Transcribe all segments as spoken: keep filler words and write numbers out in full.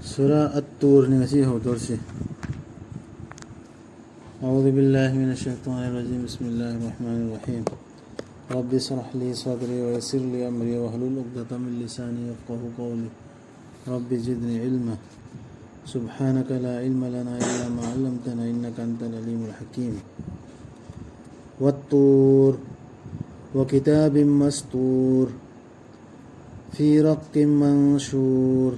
ꯁꯨꯔꯥ ꯑꯠ-ꯇꯨꯔꯅꯤ ꯉꯁꯤ ꯍꯧꯗꯣꯔꯁꯤ꯫ أعوذ بالله من الشيطان الرجيم. بسم الله الرحمن الرحيم. رب اشرح لي صدري ويسر لي أمري واحلل عقدة من لساني يفقهوا قولي. رب زدني علما. سبحانك لا علم لنا إلا ما علمتنا إنك أنت العليم الحكيم. والطور وكتاب مسطور. في رق منشور.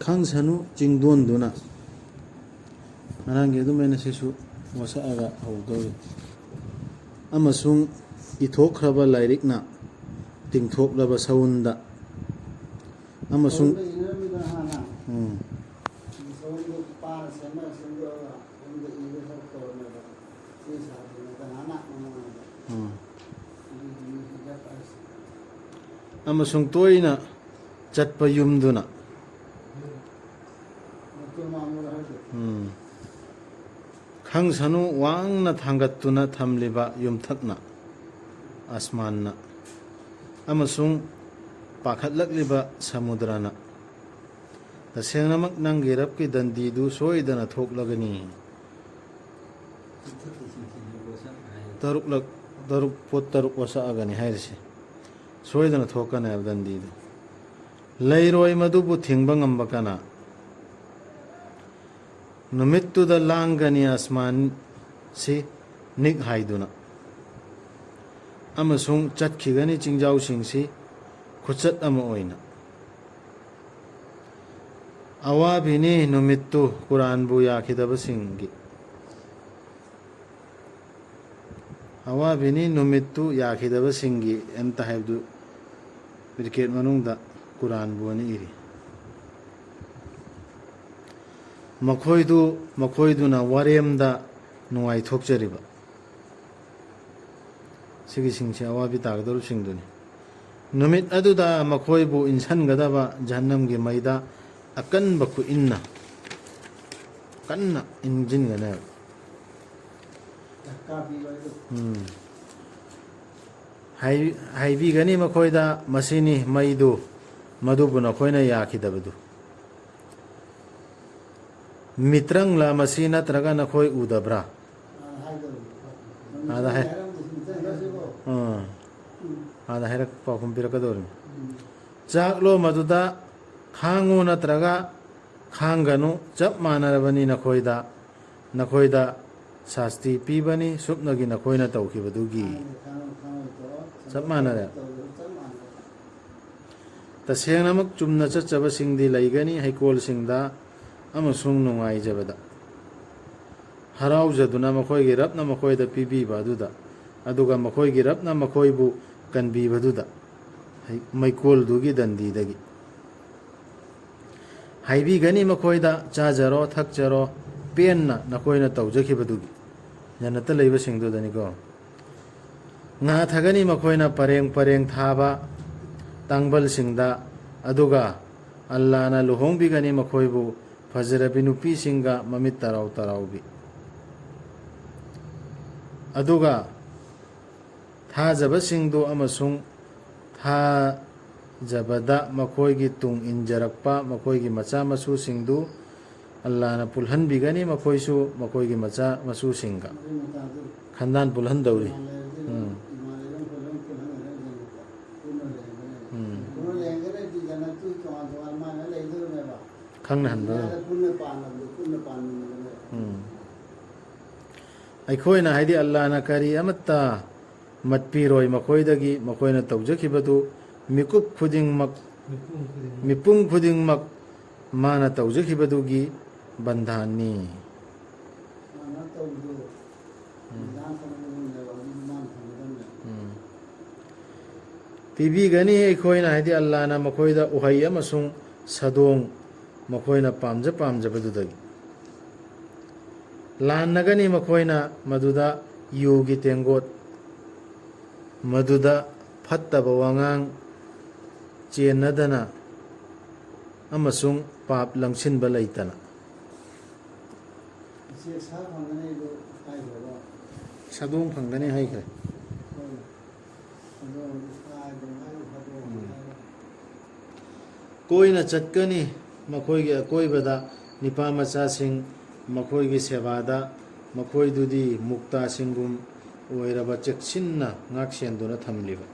ꯈꯪꯁꯅꯨ ꯆꯤꯡꯗꯣꯟꯗꯨꯅ꯫ ꯉꯔꯥꯡꯒꯤ ꯑꯗꯨꯃꯥꯏꯅ ꯁꯤꯁꯨ ꯋꯥꯁꯛꯑꯒ ꯍꯧꯗꯧꯔꯤ꯫ ꯑꯃꯁꯨꯡ ꯏꯊꯣꯛꯈ꯭ꯔꯕ ꯂꯥꯏꯔꯤꯛꯅ ꯇꯤꯡꯊꯣꯛꯂꯕ ꯁꯎꯟꯗ꯫ ꯑꯃꯁꯨꯡ ꯁꯎꯟꯗ ꯏꯅꯔꯝꯃꯤꯗꯅ ꯍꯥꯟꯅ꯫ ꯎꯝ꯫ ꯁꯎꯟꯗꯨ ꯄꯥꯅ ꯁꯦꯝꯃꯒ ꯁꯦꯝꯗꯣꯛꯑꯒ ꯁꯣꯝꯗ ꯏꯕ ꯊꯕꯛ ꯇꯧꯔꯝꯃꯦꯕ꯫ ꯆꯦ ꯁꯥꯗ꯭ꯔꯤꯉꯩꯗ ꯉꯥꯅ ꯃꯃꯥꯡꯗ꯫ ꯎꯝ꯫ ꯑꯗꯨꯒꯤ ꯃꯤ ꯍꯤꯗꯥꯛ ꯍꯥꯏꯁꯦ꯫ ꯑꯃꯁꯨꯡ ꯇꯣꯏꯅ ꯆꯠꯄ ꯌꯨꯝꯗꯨꯅ꯫ ꯃꯇꯨ ꯃꯥꯡꯂꯣ ꯍꯥꯏꯗꯣ꯫ ꯎꯝ꯫ ꯈꯪꯁꯅꯨ ꯋꯥꯡꯅ ꯊꯥꯡꯒꯠꯇꯨꯅ ꯊꯝꯂꯤꯕ ꯌꯨꯝꯊꯛꯅ, ꯑꯁꯃꯥꯟꯅ, ꯑꯃꯁꯨꯡ ꯄꯥꯈꯠꯂꯛꯂꯤꯕ ꯁꯃꯨꯗ꯭ꯔꯅ꯫ ꯇꯁꯦꯡꯅꯃꯛ ꯅꯪꯒꯤ ꯔꯕꯀꯤ ꯗꯟꯗꯤꯗꯨ ꯁꯣꯏꯗꯅ ꯊꯣꯛꯂꯒꯅꯤ꯫ ꯇꯔꯨꯛꯂꯛ, ꯇꯔꯨꯛ, ꯄꯣꯠ ꯇꯔꯨꯛ ꯋꯥꯁꯛꯑꯒꯅꯤ ꯍꯥꯏꯔꯤꯁꯦ꯫ ꯁꯣꯏꯗꯅ ꯊꯣꯛꯀꯅꯤ ꯍꯥꯏꯕ ꯗꯟꯗꯤꯗꯨ꯫ ꯂꯩꯔꯣꯏ ꯃꯗꯨꯕꯨ ꯊꯤꯡꯕ ꯉꯝꯕ ꯀꯅꯥ? ꯅꯨꯃꯤꯠꯇꯨꯗ ꯂꯥꯡꯒꯅꯤ ꯑꯁꯃꯥꯟꯁꯤ ꯅꯤꯛ ꯍꯥꯏꯗꯨꯅ, ꯑꯃꯁꯨꯡ ꯆꯠꯈꯤꯒꯅꯤ ꯆꯤꯡꯖꯥꯎꯁꯤꯡꯁꯤ ꯈꯨꯆꯠ ꯑꯃ ꯑꯣꯏꯅ꯫ ꯑꯋꯥꯕꯤꯅꯤ ꯅꯨꯃꯤꯠꯇꯨ ꯀꯨꯔꯥꯟꯕꯨ ꯌꯥꯈꯤꯗꯕꯁꯤꯡꯒꯤ꯫ ꯑꯋꯥꯕꯤꯅꯤ ꯅꯨꯃꯤꯠꯇꯨ ꯌꯥꯈꯤꯗꯕꯁꯤꯡꯒꯤ ꯑꯝꯇ ꯍꯥꯏꯕꯗꯨ ꯕ꯭ꯔꯤꯀꯦꯠ ꯃꯅꯨꯡꯗ ꯀꯨꯔꯥꯟꯕꯨ ꯑꯅ ꯏꯔꯤ꯫ ꯃꯈꯣꯏꯗꯨ, ꯃꯈꯣꯏꯗꯨꯅ ꯋꯥꯔꯦꯝꯗ ꯅꯨꯡꯉꯥꯏꯊꯣꯛꯆꯔꯤꯕ꯫ ꯁꯤꯒꯤꯁꯤꯡꯁꯦ ꯑꯋꯥꯕꯤ ꯇꯥꯒꯗꯧꯔꯤꯕꯁꯤꯡꯗꯨꯅꯤ꯫ ꯅꯨꯃꯤꯠ ꯑꯗꯨꯗ ꯃꯈꯣꯏꯕꯨ ꯏꯟꯁꯟꯒꯗꯕ ꯖꯍꯟꯅꯝꯒꯤ ꯃꯩꯗ ꯑꯀꯟꯕ ꯈꯨꯏꯟꯅ ꯀꯟꯅ ꯏꯟꯖꯤꯟꯒꯅꯦꯕ꯫ ꯙꯛꯀꯥ ꯄꯤꯕ ꯍꯥꯏꯗꯣ꯫ ꯎꯝ꯫ ꯍꯥꯏ-, ꯍꯥꯏꯕꯤꯒꯅꯤ ꯃꯈꯣꯏꯗ, "ꯃꯁꯤꯅꯤ ꯃꯩꯗꯨ, ꯃꯗꯨꯕꯨ ꯅꯈꯣꯏꯅ ꯌꯥꯈꯤꯗꯕꯗꯨ꯫ ꯃꯤꯇ꯭ꯔꯪꯂ ꯃꯁꯤ, ꯅꯠꯇ꯭ꯔꯒ ꯅꯈꯣꯏ ꯎꯗꯕ꯭ꯔꯥ? ꯑꯥꯗ ꯍꯥꯏ-, ꯑꯥ, ꯑꯥꯗ ꯍꯥꯏꯔꯛ-, ꯄꯥꯎꯈꯨꯝ ꯄꯤꯔꯛꯀꯗꯧꯔꯤꯅꯤ꯫ ꯆꯥꯛꯂꯣ ꯃꯗꯨꯗ ꯈꯥꯡꯉꯨ ꯅꯠꯇ꯭ꯔꯒ ꯈꯥꯡꯒꯅꯨ, ꯆꯞ ꯃꯥꯟꯅꯔꯕꯅꯤ ꯅꯈꯣꯏꯗ, ꯅꯈꯣꯏꯗ ꯁꯥꯁꯇꯤ ꯄꯤꯕꯅꯤ, ꯁꯨꯞꯅꯒꯤ ꯅꯈꯣꯏꯅ ꯇꯧꯈꯤꯕꯗꯨꯒꯤ꯫ ꯆꯞ ꯃꯥꯟꯅꯔꯦ꯫ ꯇꯁꯦꯡꯅꯃꯛ ꯆꯨꯝꯅ ꯆꯠꯆꯕꯁꯤꯡꯗꯤ ꯂꯩꯒꯅꯤ ꯍꯩꯀꯣꯜꯁꯤꯡꯗ ꯑꯃꯁꯨꯡ ꯅꯨꯡꯉꯥꯏꯖꯕꯗ, ꯍꯔꯥꯎꯖꯗꯨꯅ ꯃꯈꯣꯏꯒꯤ ꯔꯕꯅ ꯃꯈꯣꯏꯗ ꯄꯤꯕꯤꯕ ꯑꯗꯨꯗ, ꯑꯗꯨꯒ ꯃꯈꯣꯏꯒꯤ ꯔꯕꯅ ꯃꯈꯣꯏꯕꯨ ꯀꯟꯕꯤꯕꯗꯨꯗ, ꯍꯩ-, ꯃꯩꯀꯣꯜꯗꯨꯒꯤ ꯗꯟꯗꯤꯗꯒꯤ꯫ ꯍꯥꯏꯕꯤꯒꯅꯤ ꯃꯈꯣꯏꯗ, "ꯆꯥꯖꯔꯣ, ꯊꯛꯆꯔꯣ, ꯄꯦꯟꯅ ꯅꯈꯣꯏꯅ ꯇꯧꯖꯈꯤꯕꯗꯨꯒꯤ"꯫ ꯖꯟꯅꯠꯇ ꯂꯩꯕꯁꯤꯡꯗꯨꯗꯅꯤꯀꯣ꯫ ꯉꯥ ꯊꯛꯒꯅꯤ ꯃꯈꯣꯏꯅ ꯄꯔꯦꯡ ꯄꯔꯦꯡ ꯊꯥꯕ ꯇꯥꯡꯕꯜꯁꯤꯡꯗ, ꯑꯗꯨꯒ ꯑꯜꯂꯥꯅ ꯂꯨꯍꯣꯡꯕꯤꯒꯅꯤ ꯃꯈꯣꯏꯕꯨ ꯐꯖꯔꯕꯤ ꯅꯨꯄꯤꯁꯤꯡꯒ ꯃꯃꯤꯠ ꯇꯔꯥꯎ ꯇꯔꯥꯎꯕꯤ꯫ ꯑꯗꯨꯒ ꯊꯥꯖꯕꯁꯤꯡꯗꯨ ꯑꯃꯁꯨꯡ ꯊꯥꯖꯕꯗ ꯃꯈꯣꯏꯒꯤ ꯇꯨꯡ ꯏꯟꯖꯔꯛꯄ ꯃꯈꯣꯏꯒꯤ ꯃꯆꯥ ꯃꯁꯨꯁꯤꯡꯗꯨ ꯑꯜꯂꯥꯅ ꯄꯨꯜꯍꯟꯕꯤꯒꯅꯤ, ꯃꯈꯣꯏꯁꯨ ꯃꯈꯣꯏꯒꯤ ꯃꯆꯥ ꯃꯁꯨꯁꯤꯡꯒ꯫ ꯈꯟꯗꯥꯟ ꯄꯨꯜꯍꯟꯗꯧꯔꯤ꯫ ꯎꯝ꯫ ꯎꯝ꯫ ꯈꯪꯅꯍꯟꯕ꯫ ꯎꯝ꯫ ꯑꯩꯈꯣꯏꯅ, ꯍꯥꯏꯗꯤ ꯑꯜꯂꯥꯅ ꯀꯔꯤ ꯑꯃꯠꯇ ꯃꯠꯄꯤꯔꯣꯏ ꯃꯈꯣꯏꯗꯒꯤ, ꯃꯈꯣꯏꯅ ꯇꯧꯖꯈꯤꯕꯗꯨ ꯃꯤꯀꯨꯞ ꯈꯨꯗꯤꯡꯃꯛ, ꯃꯤꯄꯨꯝ ꯈꯨꯗꯤꯡꯃꯛ꯫ ꯃꯤꯄꯨꯝ ꯈꯨꯗꯤꯡꯃꯛ ꯃꯥꯅ ꯇꯧꯖꯈꯤꯕꯗꯨꯒꯤ ꯕꯟꯙꯥꯟꯅꯤ꯫ ꯃꯥꯅ ꯇꯧꯕꯗꯨ ꯎꯝ꯫ ꯕꯟꯙꯥꯟ ꯊꯝꯒꯗꯕꯅꯦꯕ, ꯑꯗꯨꯗꯤ ꯃꯥꯅ ꯐꯪꯒꯗꯕꯅꯦꯕ꯫ ꯎꯝ꯫ ꯄꯤꯕꯤꯒꯅꯤ ꯑꯩꯈꯣꯏꯅ, ꯍꯥꯏꯗꯤ ꯑꯜꯂꯥꯅ ꯃꯈꯣꯏꯗ ꯎꯍꯩ ꯑꯃꯁꯨꯡ ꯁꯥꯗꯣꯡ ꯃꯈꯣꯏꯅ ꯄꯥꯝꯖ ꯄꯥꯝꯖꯕꯗꯨꯗꯒꯤ꯫ ꯂꯥꯟꯅꯒꯅꯤ ꯃꯈꯣꯏꯅ ꯃꯗꯨꯗ ꯌꯨꯒꯤ ꯇꯦꯡꯒꯣꯠ, ꯃꯗꯨꯗ ꯐꯠꯇꯕ ꯋꯥꯉꯥꯡ ꯆꯦꯟꯅꯗꯅ ꯑꯃꯁꯨꯡ ꯄꯥꯞ ꯂꯪꯁꯤꯟꯕ ꯂꯩꯇꯅ꯫ ꯎꯆꯦꯛ ꯁꯥ ꯐꯪꯒꯅꯤ ꯑꯗꯨ ꯍꯥꯏꯈ꯭ꯔꯕꯣ? ꯁꯥꯗꯣꯡ ꯐꯪꯒꯅꯤ ꯍꯥꯏꯈ꯭ꯔꯦ꯫ ꯍꯣꯏ꯫ ꯑꯗꯣ ꯍꯥꯏꯗꯣ ꯍꯥꯏꯔꯣ, ꯐꯠꯇꯣ ꯎꯝ꯫ ꯍꯥꯏꯔꯣ꯫ ꯀꯣꯏꯅ ꯆꯠꯀꯅꯤ꯫ ꯃꯈꯣꯏꯒꯤ ꯑꯀꯣꯏꯕꯗ ꯅꯤꯄꯥ ꯃꯆꯥꯁꯤꯡ ꯃꯈꯣꯏꯒꯤ ꯁꯦꯕꯥꯗ, ꯃꯈꯣꯏꯗꯨꯗꯤ ꯃꯨꯛꯇꯥꯁꯤꯡꯒꯨꯝ ꯑꯣꯏꯔꯕ ꯆꯦꯛꯁꯤꯟꯅ ꯉꯥꯛꯁꯦꯟꯗꯨꯅ ꯊꯝꯂꯤꯕ꯫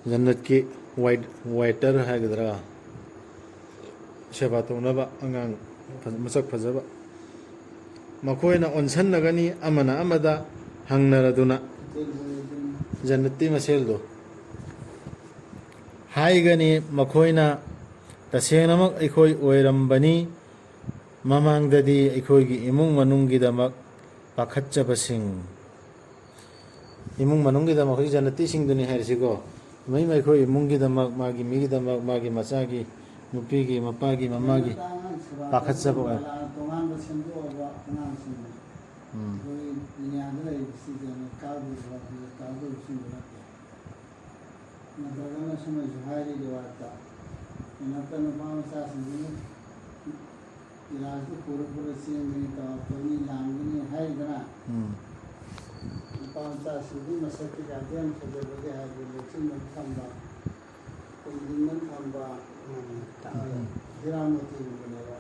ꯖꯟꯅꯠꯀꯤ ꯋꯥꯏꯠ-, ꯋꯥꯏꯇꯔ ꯍꯥꯏꯒꯗ꯭ꯔꯥ, ꯁꯦꯕꯥ ꯇꯧꯅꯕ ꯑꯉꯥꯡ ꯐꯖ-, ꯃꯁꯛ ꯐꯖꯕ꯫ ꯃꯈꯣꯏꯅ ꯑꯣꯟꯁꯟꯅꯒꯅꯤ, ꯑꯃꯅ ꯑꯃꯗ ꯍꯪꯅꯔꯗꯨꯅ꯫ ꯖꯟꯅꯠꯇꯤ ꯃꯁꯦꯜꯗꯣ꯫ ꯍꯥꯏꯒꯅꯤ ꯃꯈꯣꯏꯅ, "ꯇꯁꯦꯡꯅꯃꯛ ꯑꯩꯈꯣꯏ ꯑꯣꯏꯔꯝꯕꯅꯤ ꯃꯃꯥꯡꯗꯗꯤ ꯑꯩꯈꯣꯏꯒꯤ ꯏꯃꯨꯡ ꯃꯅꯨꯡꯒꯤꯗꯃꯛ ꯄꯥꯈꯠꯆꯕꯁꯤꯡ"꯫ ꯏꯃꯨꯡ ꯃꯅꯨꯡꯒꯤꯗꯃꯛ ꯍꯧꯖꯤꯛ ꯖꯟꯅꯠꯇꯤꯁꯤꯡꯗꯨꯅꯤ ꯍꯥꯏꯔꯤꯁꯤꯀꯣ꯫ ꯃꯩ ꯃꯩꯈꯣꯏ ꯏꯃꯨꯡꯒꯤꯗꯃꯛ, ꯃꯥꯒꯤ ꯃꯤꯒꯤꯗꯃꯛ, ꯃꯥꯒꯤ ꯃꯆꯥꯒꯤ, ꯅꯨꯄꯤꯒꯤ, ꯃꯄꯥꯒꯤ, ꯃꯃꯥꯒꯤ ꯄꯥꯈꯠꯆꯕ ꯑꯣꯏ꯫ ꯇꯣꯉꯥꯟꯕ ꯁꯦꯝꯗꯣꯛꯑꯕ ꯑꯉꯥꯡꯁꯤꯡꯅꯤ꯫ ꯎꯝ꯫ ꯑꯩꯈꯣꯏ ꯗꯨꯅꯤꯌꯥꯗ ꯂꯩꯔꯤꯕꯁꯤ ꯖꯟꯅꯠ ꯀꯥꯗꯣꯔꯤꯕ, ꯖꯟꯅꯠ ꯀꯥꯗꯣꯔꯤꯕꯁꯤꯡꯗꯨ ꯅꯠꯇꯦ꯫ ꯅꯠꯇ꯭ꯔꯒꯅ ꯁꯨꯝꯃꯩꯁꯨ ꯍꯥꯏꯔꯤ ꯔꯤꯋꯥꯌꯠꯇ, ꯖꯟꯅꯠꯇ ꯅꯨꯄꯥ ꯃꯆꯥꯁꯤꯡꯗꯨꯅ ꯏꯂꯥꯖꯇ ꯄꯨꯔ ꯄꯨꯔ ꯆꯦꯟꯒꯅꯤ, ꯇꯋꯥꯐ ꯇꯧꯅꯤ, ꯂꯥꯡꯒꯅꯤ ꯍꯥꯏꯗꯅ꯫ ꯎꯝ꯫ ꯅꯨꯄꯥ ꯃꯆꯥꯁꯤꯡꯗꯤ ꯃꯁꯛꯇꯤ ꯀꯌꯥꯗꯤ ꯌꯥꯝ ꯐꯖꯕꯒꯦ ꯍꯥꯏꯕꯗꯨ ꯂꯦꯛꯁꯤꯟꯗꯅ ꯊꯝꯕ, ꯈꯨꯝꯖꯤꯟꯗꯅ ꯊꯝꯕ, ꯎꯝ꯫ ꯍꯤꯔꯥꯃꯣꯇꯤꯒꯨꯝꯕꯅꯦꯕ꯫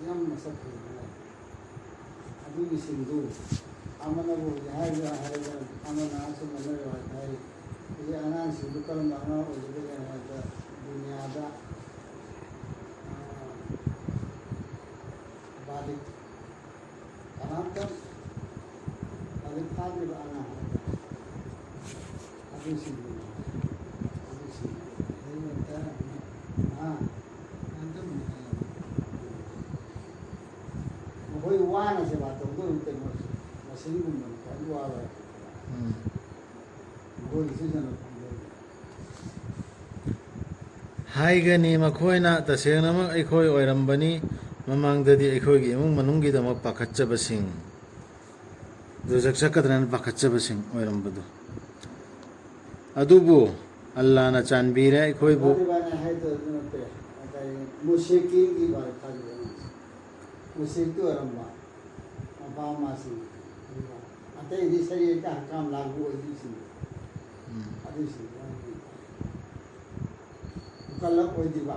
ꯌꯥꯝ ꯃꯁꯛ ꯐꯖꯕ ꯂꯩ꯫ ꯑꯗꯨꯒꯤꯁꯤꯡꯗꯨ ꯑꯃꯅꯕꯨ ꯍꯧꯖꯤꯛ ꯍꯥꯏꯔꯤꯕ ꯍꯥꯏꯔꯒ ꯑꯃꯅ ꯑꯁꯨꯝꯕ ꯂꯩꯔꯣ ꯍꯥꯏ ꯇꯥꯔꯦ꯫ ꯍꯧꯖꯤꯛ ꯑꯉꯥꯡꯁꯤꯡꯗꯨ ꯀꯔꯝꯕ ꯑꯉꯥꯡ ꯑꯣꯏꯒꯗꯒꯦ ꯍꯥꯏꯕꯗ ꯗꯨꯅꯤꯌꯥꯗ, ꯑ, ꯕꯥꯂꯤꯛ ꯀꯅꯥꯝꯇ ꯂꯥꯏꯔꯤꯛ ꯐꯥꯗ꯭ꯔꯤꯕ ꯑꯉꯥꯡ ꯍꯥꯏꯇꯥꯔꯦ꯫ ꯑꯗꯨꯁꯤꯡꯗꯨꯅꯤ꯫ ꯑꯗꯨꯁꯤꯡꯗꯨ꯫ ꯑꯗꯨ ꯑꯣꯏꯇꯥꯔꯗꯤ, ꯑꯥ, ꯌꯥꯝ ꯇꯞꯅ ꯍꯥꯏꯌꯣ꯫ ꯃꯈꯣꯏ ꯋꯥꯅ ꯁꯦꯕꯥ ꯇꯧꯗꯧꯔꯤꯕ ꯀꯩꯅꯣꯁꯦ, ꯃꯁꯤꯒꯨꯝꯕꯅꯤ ꯈ꯭ꯋꯥꯏ ꯋꯥꯕ ꯍꯥꯏꯕꯁꯦ꯫ ꯎꯝ꯫ ꯃꯈꯣꯏꯒꯤꯁꯨ ꯍꯦꯟꯅ ꯐꯪꯗꯣꯏꯅꯤ꯫ ꯍꯥꯏꯒꯅꯤ ꯃꯈꯣꯏꯅ, "ꯇꯁꯦꯡꯅꯃꯛ ꯑꯩꯈꯣꯏ ꯑꯣꯏꯔꯝꯕꯅꯤ ꯃꯃꯥꯡꯗꯗꯤ ꯑꯩꯈꯣꯏꯒꯤ ꯏꯃꯨꯡ ꯃꯅꯨꯡꯒꯤꯗꯃꯛ ꯄꯥꯈꯠꯆꯕꯁꯤꯡ"꯫ ꯗꯣꯖꯈ ꯆꯠꯀꯗ꯭ꯔꯅ ꯄꯥꯈꯠꯆꯕꯁꯤꯡ ꯑꯣꯏꯔꯝꯕꯗꯨ꯫ ꯑꯗꯨꯕꯨ ꯑꯜꯂꯥꯅ ꯆꯥꯟꯕꯤꯔꯦ ꯑꯩꯈꯣꯏꯕꯨ꯫ ꯏꯕꯥꯅꯤ ꯍꯥꯏꯗꯣ ꯑꯗꯨ ꯅꯠꯇꯦ꯫ ꯉꯁꯥꯏ ꯃꯨꯁꯤꯀꯤꯒꯤ ꯋꯥꯔꯤ ꯐꯥꯈꯤꯕ ꯅꯪꯁꯦ꯫ ꯃꯨꯁꯤꯛꯇꯤ ꯑꯣꯏꯔꯝꯕ ꯃꯄꯥ ꯃꯃꯥꯁꯤꯡ꯫ ꯑꯗꯨꯒ ꯑꯇꯩꯗꯤ ꯁꯔꯤꯔꯒꯤ ꯑꯍꯀꯥꯝ ꯂꯥꯒꯨ ꯑꯣꯏꯕꯁꯤꯡ꯫ ꯎꯝ꯫ ꯑꯗꯨꯁꯤꯡ꯫ ꯒꯜꯂꯞ ꯑꯣꯏꯗꯣꯏꯕ꯫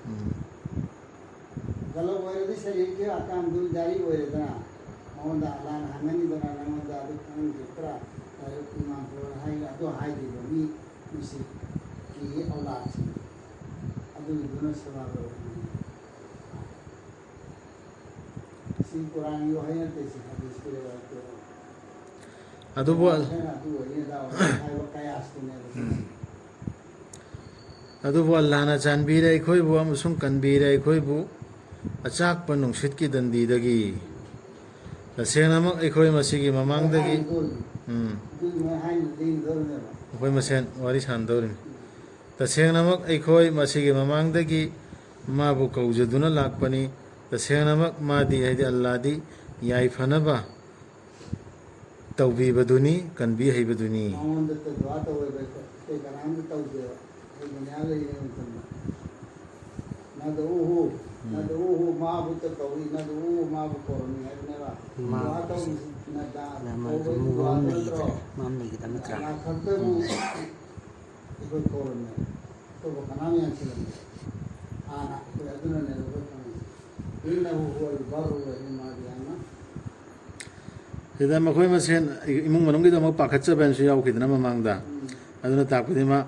ꯎꯝ꯫ ꯒꯜꯂꯞ ꯑꯣꯏꯔꯗꯤ ꯁꯔꯤꯔꯒꯤ ꯑꯀꯥꯝꯗꯨ ꯖꯥꯔꯤ ꯑꯣꯏꯔꯦꯗꯅ, ꯃꯉꯣꯟꯗ ꯑꯜꯂꯥꯅ ꯍꯪꯉꯅꯤꯗꯅ, "ꯅꯉꯣꯟꯗ ꯑꯗꯨ ꯈꯪꯍꯟꯈꯤꯕ꯭ꯔꯥ?" ꯍꯥꯏꯔ ꯏꯃꯥꯝ ꯐꯨꯂꯥꯟ ꯍꯥꯏ, ꯑꯗꯨ ꯍꯥꯏꯗꯣꯏꯕ ꯃꯤ ꯃꯨꯁꯔꯤꯛꯀꯤ ꯑꯧꯂꯥꯗꯁꯤꯡ꯫ ꯑꯗꯨꯒꯤꯗꯨꯅ ꯁꯕꯥꯕ ꯑꯣꯏꯔꯝꯒꯅꯤ꯫ ꯁꯤ ꯀꯨꯔꯥꯟꯒꯤ ꯋꯥꯍꯩ ꯅꯠꯇꯦ, ꯁꯤ ꯍꯗꯤꯁꯀꯤ ꯔꯤꯋꯥꯌꯠꯇꯨ꯫ ꯑꯗꯨꯕꯨ ꯑꯜ- ꯑꯩꯅ ꯑꯗꯨ ꯑꯣꯏꯅꯤ ꯑꯗꯥ ꯑꯣꯏꯅꯤ ꯍꯥꯏꯕ ꯀꯌꯥꯁꯇꯨꯅꯦꯕ ꯁꯤꯁꯦ꯫ ꯎꯝ꯫ ꯑꯗꯨꯕꯨ ꯑꯜꯂꯥꯍꯅ ꯆꯥꯟꯕꯤꯔꯦ ꯑꯩꯈꯣꯏꯕꯨ ꯑꯃꯁꯨꯡ ꯀꯟꯕꯤꯔꯦ ꯑꯩꯈꯣꯏꯕꯨ ꯑꯆꯥꯛꯄ ꯅꯨꯡꯁꯤꯠꯀꯤ ꯗꯟꯗꯤꯗꯒꯤ꯫ ꯇꯁꯦꯡꯅꯃꯛ ꯑꯩꯈꯣꯏ ꯃꯁꯤꯒꯤ ꯃꯃꯥꯡꯗꯒꯤ, ꯎꯝ꯫ ꯑꯗꯨ ꯃꯣꯏ ꯍꯥꯏꯅ ꯂꯦꯡꯒꯗꯧꯔꯤꯅꯦꯕ꯫ ꯑꯩꯈꯣꯏ ꯃꯁꯦꯟ ꯋꯥꯔꯤ ꯁꯥꯟꯅꯗꯧꯔꯤꯅꯤ꯫ ꯇꯁꯦꯡꯅꯃꯛ ꯑꯩꯈꯣꯏ ꯃꯁꯤꯒꯤ ꯃꯃꯥꯡꯗꯒꯤ ꯃꯥꯕꯨ ꯀꯧꯖꯗꯨꯅ ꯂꯥꯛꯄꯅꯤ꯫ ꯇꯁꯦꯡꯅꯃꯛ ꯃꯥꯗꯤ, ꯍꯥꯏꯗꯤ ꯑꯜꯂꯥꯗꯤ, ꯌꯥꯏꯐꯅꯕ ꯇꯧꯕꯤꯕꯗꯨꯅꯤ, ꯀꯟꯕꯤ ꯍꯩꯕꯗꯨꯅꯤ꯫ ꯃꯉꯣꯟꯗ ꯗꯨꯋꯥ ꯇꯧꯋꯦꯕ ꯑꯩꯈꯣꯏ꯫ ꯑꯇꯩ ꯀꯅꯥꯝꯇ ꯇꯧꯗꯦꯕ꯫ ꯑꯩꯈꯣꯏ ꯗꯨꯅꯤꯌꯥ ꯂꯩꯔꯤꯉꯩ ꯃꯇꯝꯗ꯫ ꯅꯗꯎꯍꯨ, ꯎꯝ꯫ ꯅꯗꯎꯍꯨ ꯃꯥꯕꯨ ꯇ ꯀꯧꯏ, ꯅꯗꯎꯍꯨ ꯃꯥꯕꯨ ꯀꯧꯔꯝꯃꯤ ꯍꯥꯏꯕꯅꯦꯕ꯫ ꯃꯥ ꯗꯨꯋꯥ ꯇꯧꯕꯁꯤ ꯅꯗꯥ ꯂꯃꯟ ꯀꯧꯕꯒꯤ ꯃꯨ ꯗꯨꯋꯥꯗꯨ ꯑꯃ ꯅꯠꯇ꯭ꯔꯣ? ꯂꯩꯈꯤꯗ꯭ꯔꯦ, ꯃꯥ ꯑꯃ ꯂꯩꯈꯤꯗꯕ ꯅꯠꯇ꯭ꯔꯥ? ꯑꯜꯂꯥ ꯈꯛꯇꯕꯨ ꯎꯝ꯫ ꯑꯩꯈꯣꯏ ꯀꯧꯔꯝꯃꯦ꯫ ꯑꯇꯣꯞꯄ ꯀꯅꯥꯝ ꯌꯥꯟꯁꯤꯜꯂꯝꯗꯦ꯫ ꯍꯥꯟꯅ ꯑꯩꯈꯣꯏ ꯑꯗꯨꯅꯅꯦꯕ ꯑꯩꯈꯣꯏ ꯈꯪꯉꯤꯁꯦ꯫ "ꯏꯟꯅꯍꯨ ꯍꯨꯋꯜ ꯕꯔꯔꯨ ꯔꯍꯤꯝ" ꯍꯥꯏꯕ ꯌꯥꯝꯅ꯫ ꯁꯤꯗ ꯃꯈꯣꯏ ꯃꯁꯦꯟ ꯏꯃꯨꯡ ꯃꯅꯨꯡꯒꯤꯗꯃꯛ ꯄꯥꯈꯠꯆꯕ ꯍꯥꯏꯅꯁꯨ ꯌꯥꯎꯈꯤꯗꯅ ꯃꯃꯥꯡꯗ꯫ ꯎꯝ꯫ ꯑꯗꯨꯅ ꯇꯥꯛꯄꯗꯤ ꯃꯥ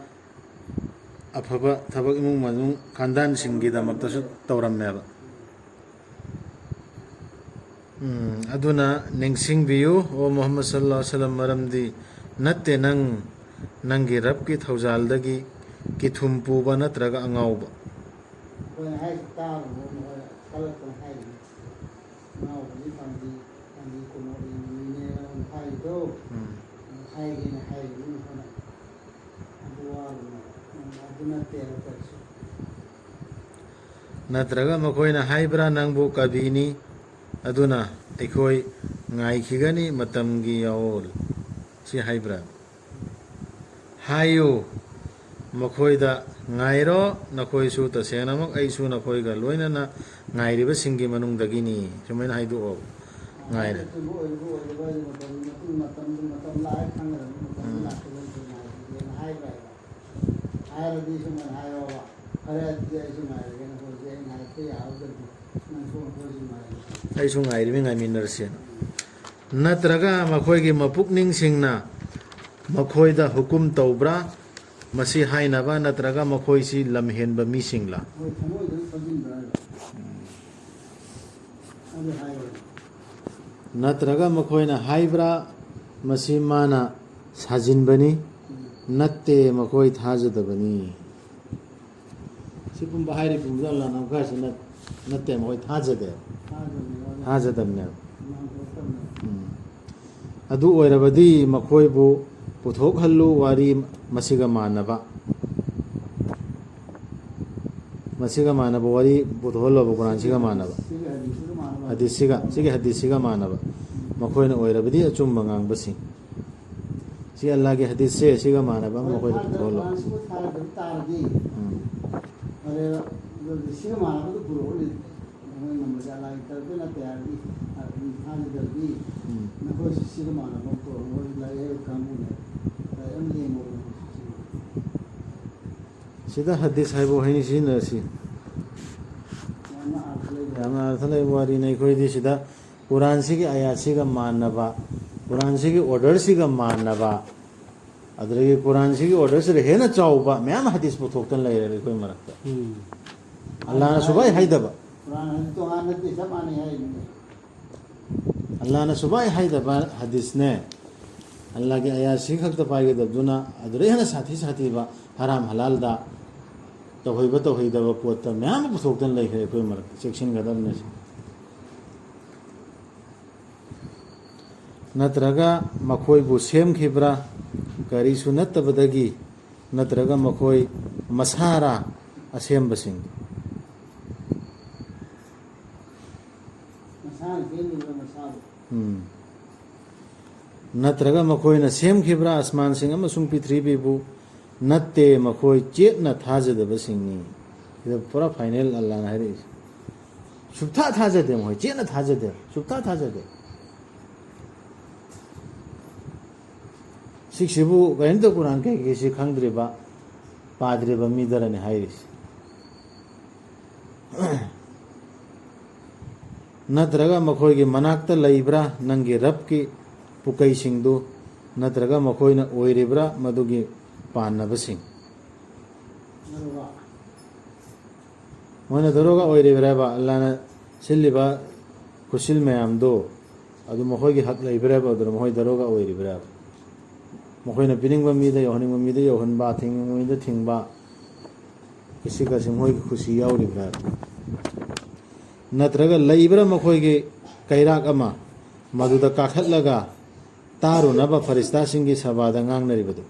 ꯑꯐꯕ ꯊꯕꯛ ꯏꯃꯨꯡ ꯃꯅꯨꯡ ꯈꯥꯟꯗꯥꯟꯁꯤꯡꯒꯤꯗꯃꯛꯇꯁꯨ ꯇꯧꯔꯝꯃꯦꯕ꯫ ꯎꯝ, ꯑꯗꯨꯅ ꯅꯤꯡꯁꯤꯡꯕꯤꯌꯨ, ꯑꯣ ꯃꯨꯍꯝꯃꯗ ꯁꯜꯂꯜꯂꯥꯍꯨ ꯑꯂꯥꯏꯍꯤ ꯋꯥꯁꯜꯂꯝ, ꯃꯔꯝꯗꯤ ꯅꯠꯇꯦ ꯅꯪ ꯅꯪꯒꯤ ꯔꯕꯀꯤ ꯊꯧꯖꯥꯜꯗꯒꯤ ꯀꯤꯊꯨꯝ ꯄꯨꯕ ꯅꯠꯇ꯭ꯔꯒ ꯑꯉꯥꯎꯕ꯫ ꯑꯩꯈꯣꯏꯅ ꯍꯥꯏꯁꯤ ꯇꯥꯔꯨꯕ ꯃꯈꯣꯏ ꯀꯜꯂꯛꯇꯅ ꯍꯥꯏꯔꯤꯅꯤ꯫ ꯑꯉꯥꯎꯕꯅꯤ, ꯄꯥꯝꯕꯤ, ꯄꯥꯝꯕꯤ ꯀꯣꯃꯣꯗꯤ ꯃꯤꯅꯦꯅ ꯑꯃꯨꯛ ꯍꯥꯏꯔꯤꯗꯣ꯫ ꯎꯝ꯫ ꯑꯃꯨꯛ ꯍꯥꯏꯒꯦꯅ ꯍꯥꯏꯔꯤꯅꯤ ꯃꯈꯣꯏꯅ꯫ ꯑꯗꯨ ꯋꯥꯔꯨꯅꯨ꯫ ꯑꯗꯨ ꯅꯠꯇꯦ ꯍꯥꯏꯇꯥꯔꯁꯨ꯫ ꯅꯠꯇ꯭ꯔꯒ ꯃꯈꯣꯏꯅ ꯍꯥꯏꯕ꯭ꯔꯥ, "ꯅꯪꯕꯨ ꯀꯕꯤꯅꯤ, ꯑꯗꯨꯅ ꯑꯩꯈꯣꯏ ꯉꯥꯏꯈꯤꯒꯅꯤ ꯃꯇꯝꯒꯤ ꯌꯥꯑꯣꯜ"? ꯁꯤ ꯍꯥꯏꯕ꯭ꯔꯥ? ꯍꯥꯏꯌꯨ ꯃꯈꯣꯏꯗ, "ꯉꯥꯏꯔꯣ, ꯅꯈꯣꯏꯁꯨ, ꯇꯁꯦꯡꯅꯃꯛ ꯑꯩꯁꯨ ꯅꯈꯣꯏꯒ ꯂꯣꯏꯅꯅ ꯉꯥꯏꯔꯤꯕꯁꯤꯡꯒꯤ ꯃꯅꯨꯡꯗꯒꯤꯅꯤ"꯫ ꯁꯨꯃꯥꯏꯅ ꯍꯥꯏꯗꯣꯛꯑꯣ꯫ ꯉꯥꯏꯔꯦ꯫ ꯑꯗꯨꯕꯨ ꯑꯣꯏꯔꯤꯕ ꯑꯣꯏꯗꯕ ꯍꯥꯏꯗꯤ ꯃꯇꯝ, ꯃꯇꯝ, ꯃꯇꯝ ꯂꯥꯛꯑꯦ ꯈꯪꯒꯗꯕꯅꯤ, ꯃꯇꯝꯗꯨ ꯎꯝ꯫ ꯂꯥꯛꯇ꯭ꯔꯤꯉꯩꯗ ꯉꯥꯏꯈꯤꯒꯦꯅ ꯍꯥꯏꯕ꯭ꯔꯥ ꯍꯥꯏꯕ? ꯍꯥꯏꯔꯗꯤ ꯁꯨꯃꯥꯏꯅ ꯍꯥꯏꯌꯣꯕ, "ꯐꯔꯦ, ꯑꯗꯨꯗꯤ ꯑꯩꯁꯨ ꯉꯥꯏꯔꯒꯦ, ꯅꯈꯣꯏꯁꯦ ꯑꯩꯅ ꯍꯥꯏꯔꯛꯄ ꯌꯥꯍꯧꯗ꯭ꯔꯗꯤ ꯅꯪꯁꯨ ꯑꯩꯈꯣꯏꯁꯨ ꯉꯥꯏꯔꯒꯦ"꯫ ꯑꯩꯁꯨ ꯉꯥꯏꯔꯤꯃꯤ, ꯉꯥꯏꯃꯤꯟꯅꯔꯁꯦꯅ꯫ ꯅꯠꯇ꯭ꯔꯒ ꯃꯈꯣꯏꯒꯤ ꯃꯄꯨꯛꯅꯤꯡꯁꯤꯡꯅ ꯃꯈꯣꯏꯗ ꯍꯨꯀꯨꯝ ꯇꯧꯕ꯭ꯔꯥ? ꯃꯁꯤ ꯍꯥꯏꯅꯕ ꯅꯠꯇ꯭ꯔꯒ ꯃꯈꯣꯏꯁꯤ ꯂꯝꯍꯦꯟꯕ ꯃꯤꯁꯤꯡꯂ? ꯃꯣꯏ ꯊꯃꯣꯏꯗ ꯈꯟꯖꯤꯟꯕ꯭ꯔꯥ ꯍꯥꯏꯕ? ꯑꯗꯨ ꯍꯥꯏꯌꯣ꯫ ꯅꯠꯇ꯭ꯔꯒ ꯃꯈꯣꯏꯅ ꯍꯥꯏꯕ꯭ꯔꯥ? "ꯃꯁꯤ ꯃꯥꯅ ꯁꯥꯖꯤꯟꯕꯅꯤ"? ꯎꯝ꯫ "ꯅꯠꯇꯦ, ꯃꯈꯣꯏ ꯊꯥꯖꯗꯕꯅꯤ"? ꯁꯤ ꯄꯨꯝꯕ ꯍꯥꯏꯔꯤ ꯄꯨꯝꯕꯗ ꯑꯜꯂꯥꯍꯅ ꯑꯃꯨꯛꯀ ꯍꯥꯏꯁꯤ ꯅꯠ-, ꯅꯠꯇꯦ, ꯃꯈꯣꯏ ꯊꯥꯖꯗꯦ꯫ ꯊꯥꯖꯗꯕꯅꯦꯕ꯫ ꯊꯥꯖꯗꯕꯅꯦꯕ꯫ ꯏꯃꯥꯟ ꯊꯣꯛꯇꯕꯅꯦꯕ꯫ ꯎꯝ꯫ ꯑꯗꯨ ꯑꯣꯏꯔꯕꯗꯤ ꯃꯈꯣꯏꯕꯨ ꯄꯨꯊꯣꯛꯍꯜꯂꯨ, ꯋꯥꯔꯤ ꯃꯁꯤꯒ ꯃꯥꯟꯅꯕ꯫ ꯃꯁꯤꯒ ꯃꯥꯟꯅꯕ ꯋꯥꯔꯤ ꯄꯨꯊꯣꯛꯍꯜꯂꯣꯕ, ꯀꯨꯔꯥꯟꯁꯤꯒ ꯃꯥꯟꯅꯕ꯫ ꯁꯤꯒ ꯍꯗꯤꯁꯁꯤꯒ ꯃꯥꯟꯅꯕ꯫ ꯍꯗꯤꯁꯁꯤꯒ, ꯁꯤꯒꯤ ꯍꯗꯤꯁꯁꯤꯒ ꯃꯥꯟꯅꯕ꯫ ꯃꯈꯣꯏꯅ ꯑꯣꯏꯔꯕꯗꯤ ꯑꯆꯨꯝꯕ ꯉꯥꯡꯕꯁꯤꯡ꯫ ꯁꯤ ꯑꯜꯂꯥꯍꯒꯤ ꯍꯗꯤꯁꯁꯦ ꯁꯤꯒ ꯃꯥꯟꯅꯕ ꯑꯃ ꯃꯈꯣꯏꯗ ꯄꯨꯊꯣꯛꯍꯜꯂꯣ꯫ ꯀꯨꯔꯥꯟꯁꯤꯕꯨ ꯊꯥꯖꯗꯕ ꯇꯥꯔꯗꯤ, ꯎꯝ꯫ ꯐꯔꯦ, ꯑꯗꯨꯗꯤ ꯁꯤꯒ ꯃꯥꯟꯅꯕꯗꯨ ꯄꯨꯔꯛꯎꯅꯦ꯫ ꯅꯈꯣꯏ ꯉꯝꯕꯁꯦ ꯑꯜꯂꯥꯍꯒꯤ ꯇꯔꯐꯇ ꯅꯠꯇꯦ ꯍꯥꯏꯔꯗꯤ, ꯑꯗꯨꯝ ꯊꯥꯖꯗ꯭ꯔꯗꯤ, ꯎꯝ꯫ ꯅꯈꯣꯏꯁꯨ ꯁꯤꯒ ꯃꯥꯟꯅꯕ ꯑꯃ ꯄꯨꯔꯛꯎ꯫ ꯃꯣꯏ ꯂꯥꯏꯔꯤꯛ ꯍꯩꯕ ꯀꯥꯡꯕꯨꯅꯦ꯫ ꯂꯥꯏꯔꯤꯛ ꯑꯃ ꯌꯦꯡꯉꯣ꯫ ꯁꯤꯗ ꯍꯗꯤꯁ ꯍꯥꯏꯕ ꯋꯥꯍꯩꯅꯤ ꯁꯤꯖꯤꯟꯅꯔꯁꯤ꯫ ꯌꯥꯝꯅ ꯑꯔꯊ ꯂꯩꯕ꯫ ꯌꯥꯝꯅ ꯑꯔꯊ ꯂꯩꯕ ꯋꯥꯔꯤꯅꯤ꯫ ꯑꯩꯈꯣꯏꯗꯤ ꯁꯤꯗ ꯀꯨꯔꯥꯟꯁꯤꯒꯤ ꯑꯌꯥꯠꯁꯤꯒ ꯃꯥꯟꯅꯕ, ꯀꯨꯔꯥꯟꯁꯤꯒꯤ ꯑꯣꯔꯗꯔꯁꯤꯒ ꯃꯥꯟꯅꯕ, ꯑꯗꯨꯗꯒꯤ ꯀꯨꯔꯥꯟꯁꯤꯒꯤ ꯑꯣꯔꯗꯔꯁꯤꯗ ꯍꯦꯟꯅ ꯆꯥꯎꯕ ꯃꯌꯥꯝ ꯍꯗꯤꯁ ꯄꯨꯊꯣꯛꯇꯅ ꯂꯩꯔꯦ ꯑꯩꯈꯣꯏ ꯃꯔꯛꯇ꯫ ꯎꯝ꯫ ꯑꯜꯂꯥꯍꯅ ꯁꯨꯕꯥꯏ ꯍꯥꯏꯗꯕ꯫ ꯀꯨꯔꯥꯟ ꯍꯥꯏꯗꯤ ꯇꯣꯉꯥꯟ ꯅꯠꯇꯦ, ꯆꯞ ꯃꯥꯟꯅꯩ ꯍꯥꯏꯔꯤꯅꯦ꯫ ꯑꯜꯂꯥꯍꯅ ꯁꯨꯕꯥꯏ ꯍꯥꯏꯗꯕ ꯍꯗꯤꯁꯅꯦ꯫ ꯑꯜꯂꯥꯍꯒꯤ ꯑꯌꯥꯠꯁꯤ ꯈꯛꯇ ꯄꯥꯏꯒꯗꯕꯗꯨꯅ ꯑꯗꯨꯗꯩ ꯍꯦꯟꯅ ꯁꯥꯊꯤ ꯁꯥꯊꯤꯕ ꯍꯔꯥꯝ ꯍꯂꯥꯜꯗ ꯇꯧꯍꯩꯕ ꯇꯧꯍꯩꯗꯕ ꯄꯣꯠꯇ ꯃꯌꯥꯝ ꯑꯃ ꯄꯨꯊꯣꯛꯇꯅ ꯂꯩꯈ꯭ꯔꯦ ꯑꯩꯈꯣꯏ ꯃꯔꯛꯇ꯫ ꯆꯦꯛꯁꯤꯟꯒꯗꯕꯅꯤ ꯁꯤ꯫ ꯅꯠꯇ꯭ꯔꯒ ꯃꯈꯣꯏꯕꯨ ꯁꯦꯝꯈꯤꯕ꯭ꯔꯥ? ꯀꯔꯤꯁꯨ ꯅꯠꯇꯕꯗꯒꯤ, ꯅꯠꯇ꯭ꯔꯒ ꯃꯈꯣꯏ ꯃꯁꯥꯔꯥ ꯑꯁꯦꯝꯕꯁꯤꯡ? ꯃꯁꯥꯅ ꯁꯦꯝꯈꯤꯕ꯭ꯔꯥ ꯃꯁꯥꯕꯨ? ꯎꯝ꯫ ꯅꯠꯇ꯭ꯔꯒ ꯃꯈꯣꯏꯅ ꯁꯦꯝꯈꯤꯕ꯭ꯔꯥ ꯑꯁꯃꯥꯟꯁꯤꯡ ꯑꯃꯁꯨꯡ ꯄ꯭ꯔꯤꯊꯤꯕꯤꯕꯨ? ꯅꯠꯇꯦ, ꯃꯈꯣꯏ ꯆꯦꯠꯅ ꯊꯥꯖꯗꯕꯁꯤꯡꯅꯤ꯫ ꯁꯤꯗ ꯄꯨꯔꯥ ꯐꯥꯏꯅꯦꯜ ꯑꯜꯂꯥꯍꯅ ꯍꯥꯏꯔꯛꯏꯁꯦ꯫ ꯁꯨꯞꯊꯥ ꯊꯥꯖꯗꯦ ꯃꯈꯣꯏ, ꯆꯦꯠꯅ ꯊꯥꯖꯗꯦ, ꯁꯨꯞꯊꯥ ꯊꯥꯖꯗꯦ꯫ ꯁꯤꯛꯁꯤꯕꯨ ꯀꯔꯤꯝꯇ ꯀꯨꯔꯥꯟ ꯀꯩꯀꯩꯁꯤ ꯈꯪꯗ꯭ꯔꯤꯕ, ꯄꯥꯗ꯭ꯔꯤꯕ ꯃꯤꯗꯔꯅꯤ ꯍꯥꯏꯔꯤꯁꯦ꯫ ꯅꯠꯇ꯭ꯔꯒ ꯃꯈꯣꯏꯒꯤ ꯃꯅꯥꯛꯇ ꯂꯩꯕ꯭ꯔꯥ ꯅꯪꯒꯤ ꯔꯕꯀꯤ ꯄꯨꯀꯩꯁꯤꯡꯗꯨ? ꯅꯠꯇ꯭ꯔꯒ ꯃꯈꯣꯏꯅ ꯑꯣꯏꯔꯤꯕ꯭ꯔꯥ ꯃꯗꯨꯒꯤ ꯄꯥꯟꯅꯕꯁꯤꯡ? ꯃꯣꯏꯅ ꯗꯔꯣꯒꯥ ꯑꯣꯏꯔꯤꯕ꯭ꯔꯥꯕ? ꯑꯜꯂꯥꯅ ꯁꯤꯜꯂꯤꯕ ꯈꯨꯠꯁꯤꯜ ꯃꯌꯥꯝꯗꯣ ꯑꯗꯨ ꯃꯈꯣꯏꯒꯤ ꯍꯛ ꯂꯩꯕ꯭ꯔꯥꯕ? ꯑꯗꯨꯅ ꯃꯈꯣꯏ ꯗꯔꯣꯒꯥ ꯑꯣꯏꯔꯤꯕ꯭ꯔꯥꯕ? ꯃꯈꯣꯏꯅ ꯄꯤꯅꯤꯡꯕ ꯃꯤꯗ, ꯌꯧꯍꯟꯅꯤꯡꯕ ꯃꯤꯗ ꯌꯧꯍꯟꯕ, ꯊꯤꯡꯅꯤꯡꯕ ꯃꯤꯗ ꯊꯤꯡꯕ, ꯀꯤꯁꯤ ꯀꯥꯁꯤ ꯃꯈꯣꯏꯒꯤ ꯈꯨꯁꯤ ꯌꯥꯎꯔꯤꯕ꯭ꯔꯥꯕ? ꯅꯠꯇ꯭ꯔꯒ ꯂꯩꯕ꯭ꯔꯥ ꯃꯈꯣꯏꯒꯤ ꯀꯩꯔꯥꯛ ꯑꯃ, ꯃꯗꯨꯗ ꯀꯥꯈꯠꯂꯒ ꯇꯥꯔꯨꯅꯕ ꯐꯔꯤꯁꯇꯥꯁꯤꯡꯒꯤ ꯁꯚꯥꯗ ꯉꯥꯡꯅꯔꯤꯕꯗꯨ?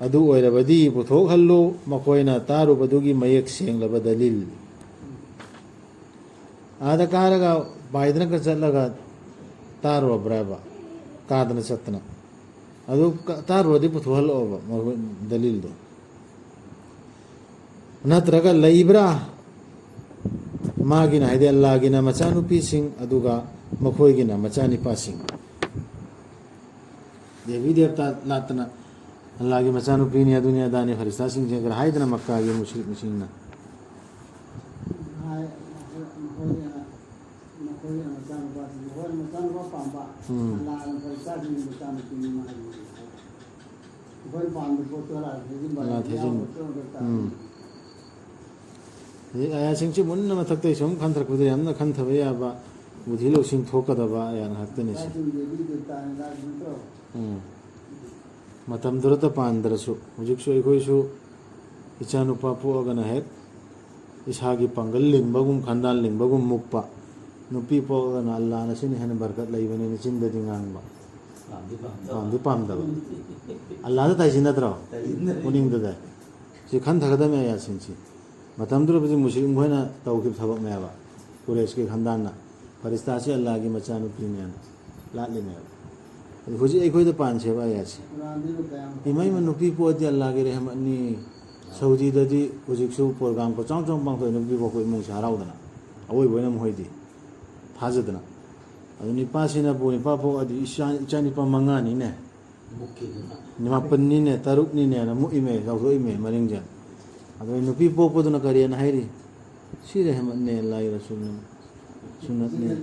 ꯑꯗꯨ ꯑꯣꯏꯔꯕꯗꯤ ꯄꯨꯊꯣꯛꯍꯜꯂꯨ, ꯃꯈꯣꯏꯅ ꯇꯥꯔꯨꯕꯗꯨꯒꯤ ꯃꯌꯦꯛ ꯁꯦꯡꯂꯕ ꯗꯂꯤꯜ꯫ ꯑꯥꯗ ꯀꯥꯔꯒ ꯄꯥꯏꯗꯅꯒ ꯆꯠꯂꯒ ꯇꯥꯔꯨꯔꯕ꯭ꯔꯥꯕ? ꯀꯥꯗꯅ ꯆꯠꯇꯅ꯫ ꯑꯗꯨ ꯀ-, ꯇꯥꯔꯨꯔꯗꯤ ꯄꯨꯊꯣꯛꯍꯜꯂꯛꯑꯣꯕ ꯃꯈꯣꯏ ꯗꯂꯤꯜꯗꯣ꯫ ꯅꯠꯇ꯭ꯔꯒ ꯂꯩꯕ꯭ꯔꯥ? ꯃꯥꯒꯤꯅ, ꯍꯥꯏꯗꯤ ꯑꯜꯂꯥꯒꯤꯅ ꯃꯆꯥꯅꯨꯄꯤꯁꯤꯡ, ꯑꯗꯨꯒ ꯃꯈꯣꯏꯒꯤꯅ ꯃꯆꯥꯅꯤꯄꯥꯁꯤꯡ꯫ ꯗꯦꯕꯤ ꯗꯦꯕꯇꯥ ꯂꯥꯠꯇꯅ ꯑꯜꯂꯥꯒꯤ ꯃꯆꯥꯅꯨꯄꯤꯅꯤ, ꯑꯗꯨꯅꯤ ꯑꯗꯥꯅꯤ, ꯐꯔꯤꯁꯇꯥꯁꯤꯡꯁꯦ ꯈꯔ ꯍꯥꯏꯗꯅ ꯃꯛꯀꯥꯒꯤ ꯃꯨꯁ꯭ꯔꯤꯛꯁꯤꯡꯅ꯫ ꯍꯥꯏ, ꯃꯈꯣꯏ, ꯃꯈꯣꯏꯒꯤ ꯃꯆꯥꯅꯨꯄꯥꯁꯤꯡ, ꯃꯈꯣꯏꯅ ꯃꯆꯥꯅꯨꯄꯥ ꯄꯥꯝꯕ, ꯎꯝ꯫ ꯑꯜꯂꯥꯅ ꯐꯔꯤꯁꯇꯥꯁꯤꯡꯒꯤ ꯃꯆꯥꯅꯨꯄꯤꯅꯤ ꯃꯥ ꯍꯥꯏꯕ꯫ ꯑꯩꯈꯣꯏꯅ ꯄꯥꯝꯕ ꯄꯣꯠꯇꯣ ꯑꯜꯂꯥꯅ ꯊꯥꯖꯤꯟꯕ, ꯑꯜꯂꯥꯅ ꯊꯥꯖꯤꯟꯕ꯫ ꯌꯥꯎꯕ ꯄꯣꯠꯇꯣ ꯇꯥꯕꯅꯤ꯫ ꯎꯝ꯫ ꯍꯧꯖꯤꯛ ꯑꯥꯌꯥꯁꯤꯡꯁꯤ ꯃꯨꯟꯅ ꯃꯊꯛꯇꯩ ꯁꯨꯝ ꯈꯟꯊꯔꯛꯄꯗ ꯌꯥꯝꯅ ꯈꯟꯊꯕ ꯌꯥꯕ, ꯕꯨꯙꯤ ꯂꯧꯁꯤꯡ ꯊꯣꯛꯀꯗꯕ ꯑꯥꯌꯥ ꯉꯥꯛꯇꯅꯤ ꯁꯤ꯫ ꯂꯥꯏꯁꯤꯡ ꯗꯦꯕꯤ ꯗꯦꯕꯇꯥꯅ ꯂꯥꯛꯏ ꯅꯠꯇ꯭ꯔꯣ? ꯎꯝ꯫ ꯃꯇꯝꯗꯨꯗꯇ ꯄꯥꯟꯗ꯭ꯔꯁꯨ, ꯍꯧꯖꯤꯛꯁꯨ ꯑꯩꯈꯣꯏꯁꯨ ꯏꯆꯥꯅꯨꯄꯥ ꯄꯣꯛꯑꯒꯅ ꯍꯦꯛ ꯏꯁꯥꯒꯤ ꯄꯥꯡꯒꯜ ꯂꯤꯡꯕꯒꯨꯝ, ꯈꯟꯗꯥꯟ ꯂꯤꯡꯕꯒꯨꯝ ꯃꯨꯛꯄ, ꯅꯨꯄꯤ ꯄꯣꯛꯑꯒꯅ ꯑꯜꯂꯥꯅ ꯁꯤꯅ ꯍꯦꯟꯅ ꯕꯔꯀꯠ ꯂꯩꯕꯅꯤꯅ ꯆꯤꯟꯗꯗꯤ ꯉꯥꯡꯕ, ꯄꯥꯝꯗꯤ ꯄꯥꯝꯗꯕ꯫ ꯄꯥꯝꯗꯤ ꯄꯥꯝꯗꯕ꯫ ꯑꯜꯂꯥꯗ ꯇꯥꯏꯁꯤꯟꯅꯗ꯭ꯔꯣ? ꯇꯥꯏꯁꯤꯟꯅꯩ꯫ ꯄꯨꯛꯅꯤꯡꯗꯨꯗ꯫ ꯁꯤ ꯈꯟꯊꯒꯗꯕꯅꯦ ꯑꯥꯌꯥꯁꯤꯡꯁꯤ꯫ ꯃꯇꯝꯗꯨꯗꯕꯨꯗꯤ ꯃꯨꯁꯂꯤꯝ ꯈꯣꯏꯅ ꯇꯧꯈꯤꯕ ꯊꯕꯛꯅꯦꯕ, ꯀꯨꯔꯦꯁꯀꯤ ꯈꯟꯗꯥꯟꯅ꯫ ꯐꯔꯤꯁꯇꯥꯁꯤ ꯑꯜꯂꯥꯒꯤ ꯃꯆꯥꯅꯨꯄꯤꯅꯦꯅ ꯂꯥꯠꯂꯤꯅꯦꯕ꯫ ꯑꯗꯨ ꯍꯧꯖꯤꯛ ꯑꯩꯈꯣꯏꯗ ꯄꯥꯟꯁꯦꯕ ꯑꯥꯌꯥꯁꯤ꯫ ꯏꯃꯥ, ꯏꯃꯥ, ꯅꯨꯄꯤ ꯄꯣꯛꯑꯗꯤ ꯑꯜꯂꯥꯒꯤ ꯔꯦꯍꯃꯠꯅꯤ꯫ ꯁꯧꯗꯤꯗꯗꯤ ꯍꯧꯖꯤꯛꯁꯨ ꯄ꯭ꯔꯣꯒ꯭ꯔꯥꯝ ꯆꯥꯎ ꯆꯥꯎꯅ ꯄꯥꯡꯊꯣꯛꯑꯦ, ꯅꯨꯄꯤ ꯄꯣꯛꯄ ꯏꯃꯨꯡꯁꯦ ꯍꯔꯥꯎꯗꯅ, ꯑꯋꯣꯏꯕ ꯑꯣꯏꯅ ꯃꯈꯣꯏꯗꯤ ꯊꯥꯖꯗꯅ꯫ ꯑꯗꯨ ꯅꯤꯄꯥꯁꯤꯅꯕꯨ, ꯅꯤꯄꯥ ꯄꯣꯛꯑꯗꯤ ꯏꯆꯥ, ꯏꯆꯥ ꯅꯤꯄꯥ ꯃꯉꯥꯅꯤꯅꯦ꯫ ꯃꯥꯄꯟꯅꯤꯅꯦ, ꯇꯔꯨꯛꯅꯤꯅꯦꯅ ꯃꯨꯛꯏꯃꯦ, ꯆꯥꯎꯊꯣꯛꯏꯃꯦ ꯃꯔꯤꯡꯁꯦ꯫ ꯑꯗꯨ ꯅꯨꯄꯤ ꯄꯣꯛꯄꯗꯨꯅ ꯀꯔꯤꯅ ꯍꯥꯏꯔꯤ? ꯁꯤ ꯔꯦꯍꯃꯠꯅꯦ, ꯑꯜꯂꯥꯍꯤ ꯔꯁꯨꯜꯅ ꯁꯨꯟꯅꯠꯅꯦ꯫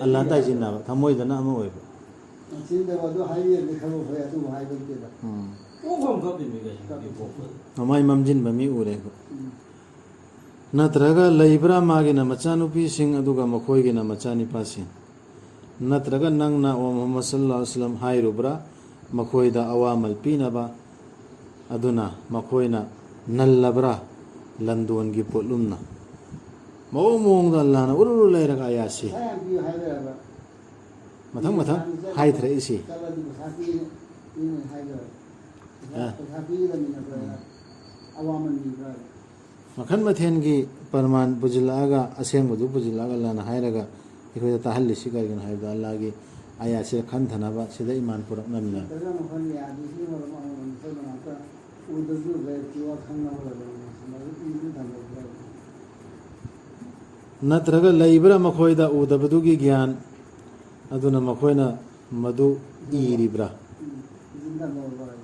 ꯑꯜꯂꯥꯍ ꯇꯥꯏꯁꯤꯟꯅꯕ, ꯊꯃꯣꯏꯗꯅ ꯑꯃ ꯑꯣꯏꯕ꯫ ꯃꯆꯤꯟꯗꯕ ꯑꯗꯨ ꯍꯥꯏꯕꯤꯔꯗꯤ ꯈꯔ ꯐꯩ, ꯑꯗꯨꯕꯨ ꯍꯥꯏꯕ ꯅꯠꯇꯦꯗ꯫ ꯎꯝ꯫ ꯄꯣꯛꯐꯝ ꯈꯪꯗꯦ ꯃꯤ ꯀꯩꯁꯨ ꯅꯨꯄꯤ ꯄꯣꯛꯄꯗ꯫ ꯃꯃꯥꯏ ꯃꯝꯁꯤꯟꯕ ꯃꯤ ꯎꯔꯦ ꯑꯩꯈꯣꯏ꯫ ꯎꯝ꯫ ꯅꯠꯇ꯭ꯔꯒ ꯂꯩꯕ꯭ꯔꯥ ꯃꯥꯒꯤꯅ ꯃꯆꯥꯅꯨꯄꯤꯁꯤꯡ ꯑꯗꯨꯒ ꯃꯈꯣꯏꯒꯤꯅ ꯃꯆꯥꯅꯤꯄꯥꯁꯤꯡ? ꯅꯠꯇ꯭ꯔꯒ ꯅꯪꯅ ꯑꯣ ꯃꯨꯍꯝꯃꯗ ꯁꯜꯂꯜꯂꯥꯍꯨ ꯑꯂꯩꯍꯤ ꯋꯥꯁꯜꯂꯝ ꯍꯥꯏꯔꯨꯕ꯭ꯔꯥ? ꯃꯈꯣꯏꯗ ꯑꯋꯥꯃꯜ ꯄꯤꯅꯕ ꯑꯗꯨꯅ ꯃꯈꯣꯏꯅ ꯅꯜꯂꯕ꯭ꯔꯥ? ꯂꯟꯗꯣꯟꯒꯤ ꯄꯣꯠꯂꯨꯝꯅ꯫ ꯃꯑꯣꯡ ꯃꯑꯣꯡꯗ ꯑꯜꯂꯥꯍꯅ ꯎꯔꯨꯔꯨ ꯂꯩꯔꯒ ꯑꯌꯥꯁꯤ꯫ ꯄꯩꯁꯥ ꯌꯥꯝ ꯄꯤꯌꯨ ꯍꯥꯏꯕ ꯌꯥꯕ꯫ ꯃꯊꯪ ꯃꯊꯪ ꯍꯥꯏꯊꯔꯛꯏꯁꯤ꯫ ꯆꯠꯂꯗꯤ ꯄꯩꯁꯥ ꯄꯤ-, ꯄꯤꯅꯤ ꯍꯥꯏꯕ꯫ ꯄꯩꯁꯥ, ꯑ꯫ ꯄꯩꯁꯥ ꯄꯤꯒꯗꯕꯅꯤꯅ ꯑꯩꯈꯣꯏꯅ ꯎꯝ꯫ ꯑꯋꯥꯃꯟ ꯄꯤꯕ꯭ꯔꯥ? ꯃꯈꯜ ꯃꯊꯦꯜꯒꯤ ꯄ꯭ꯔꯃꯥꯟ ꯄꯨꯁꯤꯜꯂꯛꯑꯒ, ꯑꯁꯦꯡꯕꯗꯨ ꯄꯨꯁꯤꯜꯂꯛꯑꯒ ꯑꯜꯂꯥꯍꯅ ꯍꯥꯏꯔꯒ ꯑꯩꯈꯣꯏꯗ ꯇꯥꯍꯜꯂꯤꯁꯤ ꯀꯔꯤꯒꯤꯅꯣ ꯍꯥꯏꯕꯗ, ꯑꯜꯂꯥꯍꯒꯤ ꯑꯥꯌꯥꯠꯁꯤꯗ ꯈꯟꯊꯅꯕ ꯁꯤꯗ ꯏꯃꯥꯟ ꯄꯨꯔꯛꯅꯕꯅꯦꯕ꯫ ꯅꯠꯇ꯭ꯔꯒ ꯃꯈꯣꯏꯅ ꯌꯥꯗ꯭ꯔꯤꯁꯤꯅ ꯃꯔꯝ ꯑꯃ ꯑꯣꯏꯔꯒ ꯃꯈꯣꯏꯅ ꯉꯥꯛꯇ ꯎꯗꯕꯁꯨ ꯂꯩꯔꯛꯇꯦ, ꯋꯥ ꯈꯪꯅꯕ ꯂꯩꯔꯝꯃꯤ, ꯁꯨꯃꯥꯏꯅ ꯏꯗꯨ ꯊꯝꯕ ꯈꯔ꯫ ꯅꯠꯇ꯭ꯔꯒ ꯂꯩꯕ꯭ꯔꯥ ꯃꯈꯣꯏꯗ ꯎꯗꯕꯗꯨꯒꯤ ꯒ꯭ꯌꯥꯟ ꯑꯗꯨꯅ ꯃꯈꯣꯏꯅ ꯃꯗꯨ ꯏꯔꯤꯕ꯭ꯔꯥ? ꯎꯝ, ꯏꯗꯨ ꯊꯝꯕ ꯈꯔ꯫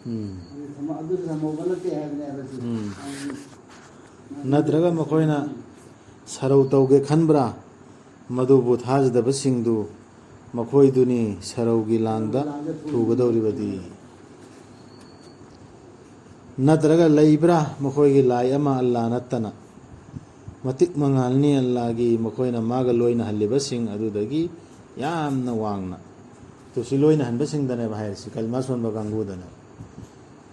ꯎꯝ꯫ ꯑꯗꯨ ꯊꯝꯃ-, ꯑꯗꯨꯁꯨ ꯊꯝꯍꯧꯕ ꯅꯠꯇꯦ ꯍꯥꯏꯕꯅꯦ ꯍꯥꯏꯕꯁꯤ꯫ ꯎꯝ꯫ ꯅꯠꯇ꯭ꯔꯒ ꯃꯈꯣꯏꯅ ꯁꯔꯧ ꯇꯧꯒꯦ ꯈꯟꯕ꯭ꯔꯥ? ꯃꯗꯨꯕꯨ ꯊꯥꯖꯗꯕꯁꯤꯡꯗꯨ ꯃꯈꯣꯏꯗꯨꯅꯤ ꯁꯔꯧꯒꯤ ꯂꯥꯡꯗ ꯊꯨꯒꯗꯧꯔꯤꯕꯗꯤ꯫ ꯅꯠꯇ꯭ꯔꯒ ꯂꯩꯕ꯭ꯔꯥ ꯃꯈꯣꯏꯒꯤ ꯂꯥꯏ ꯑꯃ ꯑꯜꯂꯥ ꯅꯠꯇꯅ? ꯃꯇꯤꯛ ꯃꯉꯥꯜꯅꯤ ꯑꯜꯂꯥꯒꯤ, ꯃꯈꯣꯏꯅ ꯃꯥꯒ ꯂꯣꯏꯅꯍꯜꯂꯤꯕꯁꯤꯡ ꯑꯗꯨꯗꯒꯤ ꯌꯥꯝꯅ ꯋꯥꯡꯅ꯫ ꯇꯨ ꯁꯤ ꯂꯣꯏꯅꯍꯟꯕꯁꯤꯡꯗꯅꯦꯕ ꯍꯥꯏꯔꯤꯁꯤ, ꯀꯜꯃꯥ ꯁꯣꯟꯕ ꯀꯥꯡꯕꯨꯗꯅꯦꯕ꯫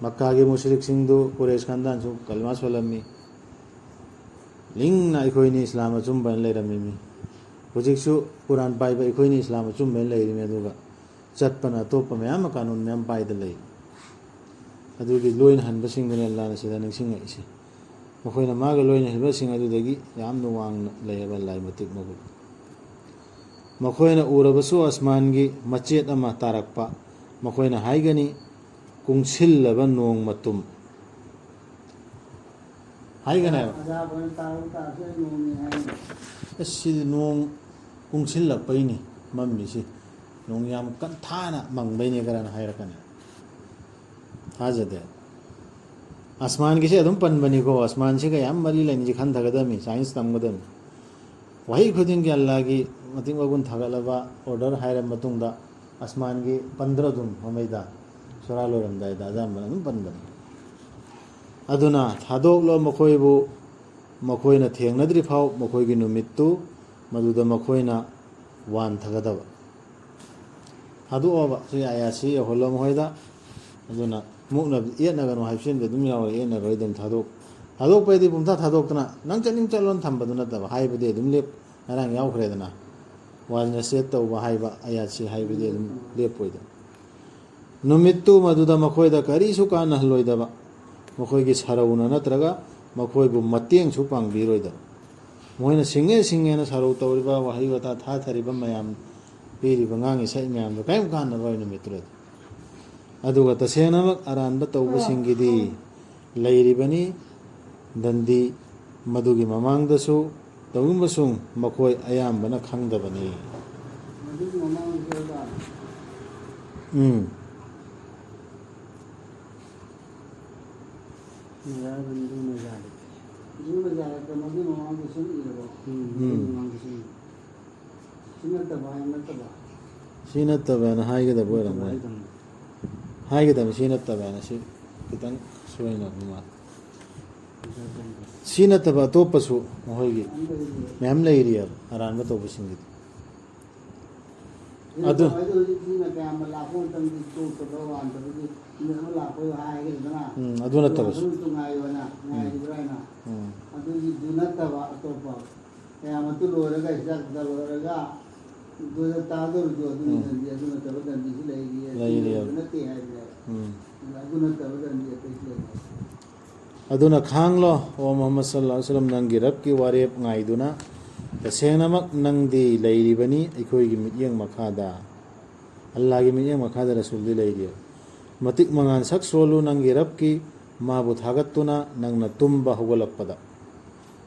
ꯃꯛꯀꯥꯒꯤ ꯃꯨꯁ꯭ꯔꯤꯛꯁꯤꯡꯗꯨ, ꯀꯨꯔꯦꯁ ꯈꯥꯟꯗꯥꯟꯁꯨ ꯀꯜꯃꯥ ꯁꯣꯜꯂꯝꯃꯤ꯫ ꯂꯤꯡꯅ ꯑꯩꯈꯣꯏꯅꯤ ꯏꯁꯂꯥꯝ ꯑꯆꯨꯝꯕꯅ ꯂꯩꯔꯝꯃꯤꯃꯤ꯫ ꯍꯧꯖꯤꯛꯁꯨ ꯀꯨꯔꯥꯟ ꯄꯥꯏꯕ ꯑꯩꯈꯣꯏꯅꯤ ꯏꯁꯂꯥꯝ ꯑꯆꯨꯝꯕꯅ ꯂꯩꯔꯤꯃꯤ, ꯑꯗꯨꯒ ꯆꯠꯄꯅ ꯑꯇꯣꯞꯄ ꯃꯌꯥꯝ ꯑꯃ, ꯀꯥꯅꯨꯟ ꯃꯌꯥꯝ ꯄꯥꯏꯗ ꯂꯩ꯫ ꯑꯗꯨꯒꯤ ꯂꯣꯏꯅꯍꯟꯕꯁꯤꯡꯗꯨꯅ ꯑꯜꯂꯥꯅ ꯁꯤꯗ ꯅꯤꯡꯁꯤꯡꯉꯛꯏꯁꯦ꯫ ꯃꯈꯣꯏꯅ ꯃꯥꯒ ꯂꯣꯏꯅꯍꯟꯕꯁꯤꯡ ꯑꯗꯨꯗꯒꯤ ꯌꯥꯝꯅ ꯋꯥꯡꯅ ꯂꯩ ꯍꯥꯏꯕ ꯑꯜꯂꯥꯍꯒꯤ ꯃꯇꯤꯛ ꯃꯒꯨꯟ꯫ ꯃꯈꯣꯏꯅ ꯎꯔꯕꯁꯨ ꯑꯁꯃꯥꯟꯒꯤ ꯃꯆꯦꯠ ꯑꯃ ꯇꯥꯔꯛꯄ, ꯃꯈꯣꯏꯅ ꯍꯥꯏꯒꯅꯤ, "ꯀꯨꯡꯁꯤꯜꯂꯕ ꯅꯣꯡ ꯃꯇꯨꯝ"꯫ ꯍꯥꯏꯒꯅꯦꯕ꯫ ꯑꯣꯖꯥ ꯑꯩꯈꯣꯏꯅ ꯇꯥꯔꯨ ꯇꯥꯔꯁꯨ ꯑꯩ ꯅꯣꯡꯅꯤ ꯍꯥꯏꯅꯤ꯫ ꯑꯁ, ꯁꯤꯗꯤ ꯅꯣꯡ ꯀꯨꯡꯁꯤꯜꯂꯛꯄꯩꯅꯤ ꯃꯝꯃꯤꯁꯤ꯫ ꯅꯣꯡ ꯌꯥꯝ ꯀꯟ ꯊꯥꯅ ꯃꯪꯕꯩꯅꯦ ꯈꯔꯅ ꯍꯥꯏꯔꯛꯀꯅꯤ꯫ ꯊꯥꯖꯗꯦ꯫ ꯑꯁꯃꯥꯟꯒꯤꯁꯦ ꯑꯗꯨꯝ ꯄꯟꯕꯅꯤꯀꯣ, ꯑꯁꯃꯥꯟꯁꯤꯒ ꯌꯥꯝ ꯃꯔꯤ ꯂꯩꯅꯁꯤ ꯈꯟꯊꯒꯗꯕꯅꯤ, ꯁꯥꯏꯟꯁ ꯇꯝꯒꯗꯕꯅꯤ꯫ ꯋꯥꯍꯩ ꯈꯨꯗꯤꯡꯒꯤ ꯑꯜꯂꯥꯒꯤ ꯃꯇꯤꯛ ꯃꯒꯨꯟ ꯊꯥꯒꯠꯂꯕ ꯑꯣꯔꯗꯔ ꯍꯥꯏꯔꯕ ꯃꯇꯨꯡꯗ ꯑꯁꯃꯥꯟꯒꯤ ꯄꯟꯗ꯭ꯔ ꯑꯗꯨꯝ ꯃꯃꯩꯗ ꯁꯨꯔꯥ ꯂꯣꯏꯔꯝꯗꯥꯏꯗ ꯑꯌꯥꯝꯕꯅ ꯑꯗꯨꯝ ꯄꯟꯕꯅꯤ꯫ ꯑꯗꯨꯅ ꯊꯥꯗꯣꯛꯂꯣ ꯃꯈꯣꯏꯕꯨ, ꯃꯈꯣꯏꯅ ꯊꯦꯡꯅꯗ꯭ꯔꯤ ꯐꯥꯎ ꯃꯈꯣꯏꯒꯤ ꯅꯨꯃꯤꯠꯇꯨ ꯃꯗꯨꯗ ꯃꯈꯣꯏꯅ ꯋꯥꯟꯊꯒꯗꯕ꯫ ꯊꯥꯗꯣꯛꯑꯣꯕ ꯁꯤ ꯑꯥꯌꯥꯠꯁꯤ ꯌꯧꯍꯜꯂꯣ ꯃꯈꯣꯏꯗ꯫ ꯑꯗꯨꯅ ꯃꯨꯛꯅ ꯌꯦꯠꯅꯒꯅꯨ ꯍꯥꯏꯕꯁꯤꯃꯗꯤ ꯑꯗꯨꯝ ꯌꯥꯎꯔꯦ, ꯌꯦꯠꯅꯔꯣꯏ ꯑꯗꯨꯝ ꯊꯥꯗꯣꯛ ꯊꯥꯗꯣꯛꯄꯩꯗꯤ ꯄꯨꯡꯊꯥ ꯊꯥꯗꯣꯛꯇꯅ ꯅꯪ ꯆꯠꯅꯤꯡ ꯆꯠꯂꯣꯅ ꯊꯝꯕꯗꯨ ꯅꯠꯇꯕ, ꯍꯥꯏꯕꯗꯤ ꯑꯗꯨꯝ ꯂꯦꯞ ꯉꯔꯥꯡ ꯌꯥꯎꯈ꯭ꯔꯦꯗꯅ꯫ ꯋꯥꯟ ꯅꯁꯤꯍꯠ ꯇꯧꯕ ꯍꯥꯏꯕ ꯑꯥꯌꯥꯠꯁꯤ ꯍꯥꯏꯕꯗꯤ ꯑꯗꯨꯝ ꯂꯦꯞꯄꯣꯏꯗꯅ꯫ ꯅꯨꯃꯤꯠꯇꯨ ꯃꯗꯨꯗ ꯃꯈꯣꯏꯗ ꯀꯔꯤꯁꯨ ꯀꯥꯟꯅꯍꯜꯂꯣꯏꯗꯕ, ꯃꯈꯣꯏꯒꯤ ꯁꯔꯧꯅ ꯅꯠꯇ꯭ꯔꯒ ꯃꯈꯣꯏꯕꯨ ꯃꯇꯦꯡꯁꯨ ꯄꯥꯡꯕꯤꯔꯣꯏꯗꯕ꯫ ꯃꯈꯣꯏꯅ ꯁꯤꯡꯉꯦ ꯁꯤꯡꯉꯦꯅ ꯁꯔꯧ ꯇꯧꯔꯤꯕ, ꯋꯥꯍꯩ ꯋꯥꯇꯥ ꯊꯥꯊꯔꯤꯕ ꯃꯌꯥꯝ, ꯄꯤꯔꯤꯕ ꯉꯥꯡꯉꯤ ꯁꯛꯏ ꯃꯌꯥꯝꯗꯣ ꯀꯔꯤꯝ ꯀꯥꯟꯅꯔꯣꯏ ꯅꯨꯃꯤꯠꯇꯨꯗꯗꯤ꯫ ꯑꯗꯨꯒ ꯇꯁꯦꯡꯅꯃꯛ ꯑꯔꯥꯟꯕ ꯇꯧꯕꯁꯤꯡꯒꯤꯗꯤ ꯂꯩꯔꯤꯕꯅꯤ ꯗꯟꯗꯤ, ꯃꯗꯨꯒꯤ ꯃꯃꯥꯡꯗꯁꯨ ꯇꯧꯏ ꯑꯃꯁꯨꯡ ꯃꯈꯣꯏ ꯑꯌꯥꯝꯕꯅ ꯈꯪꯗꯕꯅꯤ꯫ ꯃꯗꯨꯒꯤ ꯃꯃꯥꯡꯗꯁꯨ ꯍꯥꯏꯕ? ꯎꯝ꯫ ꯌꯥꯔꯕꯅꯤ, ꯑꯗꯨꯃ ꯌꯥꯔꯦ꯫ ꯑꯗꯨꯃ ꯌꯥꯔꯦ, ꯀꯩꯅꯣꯒꯤ ꯃꯃꯥꯡꯗꯁꯨ ꯏꯔꯕꯣ? ꯎꯝ꯫ ꯎꯝ꯫ ꯃꯃꯥꯡꯗꯁꯨ ꯏꯔꯕꯣ? ꯁꯤ ꯅꯠꯇꯕ ꯍꯥꯏ ꯅꯠꯇꯕ꯫ ꯁꯤ ꯅꯠꯇꯕꯅ ꯍꯥꯏꯒꯗꯕ ꯑꯣꯏꯔꯝꯃꯣꯏ꯫ ꯍꯥꯏꯒꯗꯕꯅꯤ꯫ ꯍꯥꯏꯒꯗꯕꯅꯤ, ꯁꯤ ꯅꯠꯇꯕꯅ꯫ ꯁꯤ ꯈꯤꯇꯪ ꯁꯣꯏꯅꯕ ꯃꯥꯜꯂꯦ꯫ ꯁꯤ ꯅꯠꯇꯕ ꯑꯇꯣꯞꯄꯁꯨ ꯃꯈꯣꯏꯒꯤ ꯃꯌꯥꯝ ꯂꯩꯔꯤꯑꯕ ꯑꯔꯥꯟꯕ ꯇꯧꯕꯁꯤꯡꯒꯤꯗꯤ꯫ ꯑꯗꯨ ꯍꯧꯖꯤꯛ ꯃꯤꯅ ꯀꯌꯥꯝ ꯂꯥꯛꯄ ꯃꯇꯝꯗ ꯇꯣꯛꯇꯕ ꯋꯥꯟꯗꯕꯒꯤ ꯃꯤ ꯑꯃ ꯂꯥꯛꯄ ꯍꯥꯏꯒꯗꯅ꯫ ꯎꯝ, ꯑꯗꯨ ꯅꯠꯇꯕꯁꯨ꯫ ꯑꯗꯨ ꯉꯥꯏꯌꯣꯅ, ꯎꯝ꯫ ꯉꯥꯏꯔꯤꯕ꯭ꯔꯥ ꯍꯥꯏꯅ꯫ ꯎꯝ꯫ ꯑꯗꯨꯒꯤꯗꯨ ꯅꯠꯇꯕ ꯑꯇꯣꯞꯄ꯫ ꯀꯌꯥꯃꯠꯇꯨ ꯂꯣꯏꯔꯒ, ꯍꯤꯁꯥꯕ ꯀꯤꯇꯥꯕ ꯂꯣꯏꯔꯒ, ꯑꯗꯨꯗ ꯇꯥꯗꯧꯔꯤꯗꯣ ꯑꯗꯨꯒꯤ ꯎꯝ꯫ ꯗꯟꯗꯤ, ꯑꯗꯨ ꯅꯠꯇꯕ ꯗꯟꯗꯤꯁꯨ ꯂꯩꯔꯤ, ꯑꯁꯤ ꯂꯩꯔꯤ ꯂꯣꯏꯕ ꯍꯥꯏꯕ꯫ ꯅꯠꯇꯦ ꯍꯥꯏꯕꯅꯦꯕ꯫ ꯎꯝ꯫ ꯑꯗꯨ ꯅꯠꯇꯕ ꯗꯟꯗꯤ ꯑꯇꯩꯁꯨ ꯂꯩꯔꯤ꯫ ꯑꯗꯨꯅ ꯈꯥꯡꯂꯣ, ꯑꯣ ꯃꯨꯍꯝꯃꯗ ꯁꯜꯂꯜꯂꯥꯍꯨ ꯑꯂꯩꯍꯤ ꯋꯁꯜꯂꯝ, ꯅꯪꯒꯤ ꯔꯕꯀꯤ ꯋꯥꯔꯦꯞ ꯉꯥꯏꯗꯨꯅ, ꯇꯁꯦꯡꯅꯃꯛ ꯅꯪꯗꯤ ꯂꯩꯔꯤꯕꯅꯤ ꯑꯩꯈꯣꯏꯒꯤ ꯃꯤꯠꯌꯦꯡ ꯃꯈꯥꯗ꯫ ꯑꯜꯂꯥꯍꯒꯤ ꯃꯤꯠꯌꯦꯡ ꯃꯈꯥꯗ ꯔꯁꯨꯜꯗꯤ ꯂꯩꯔꯤ꯫ ꯃꯇꯤꯛ ꯃꯉꯥꯜ ꯁꯛ ꯁꯣꯜꯂꯨ, ꯅꯪꯒꯤ ꯔꯕꯀꯤ ꯃꯥꯕꯨ ꯊꯥꯒꯠꯇꯨꯅ ꯅꯪꯅ ꯇꯨꯝꯕ ꯍꯧꯒꯠꯂꯛꯄꯗ꯫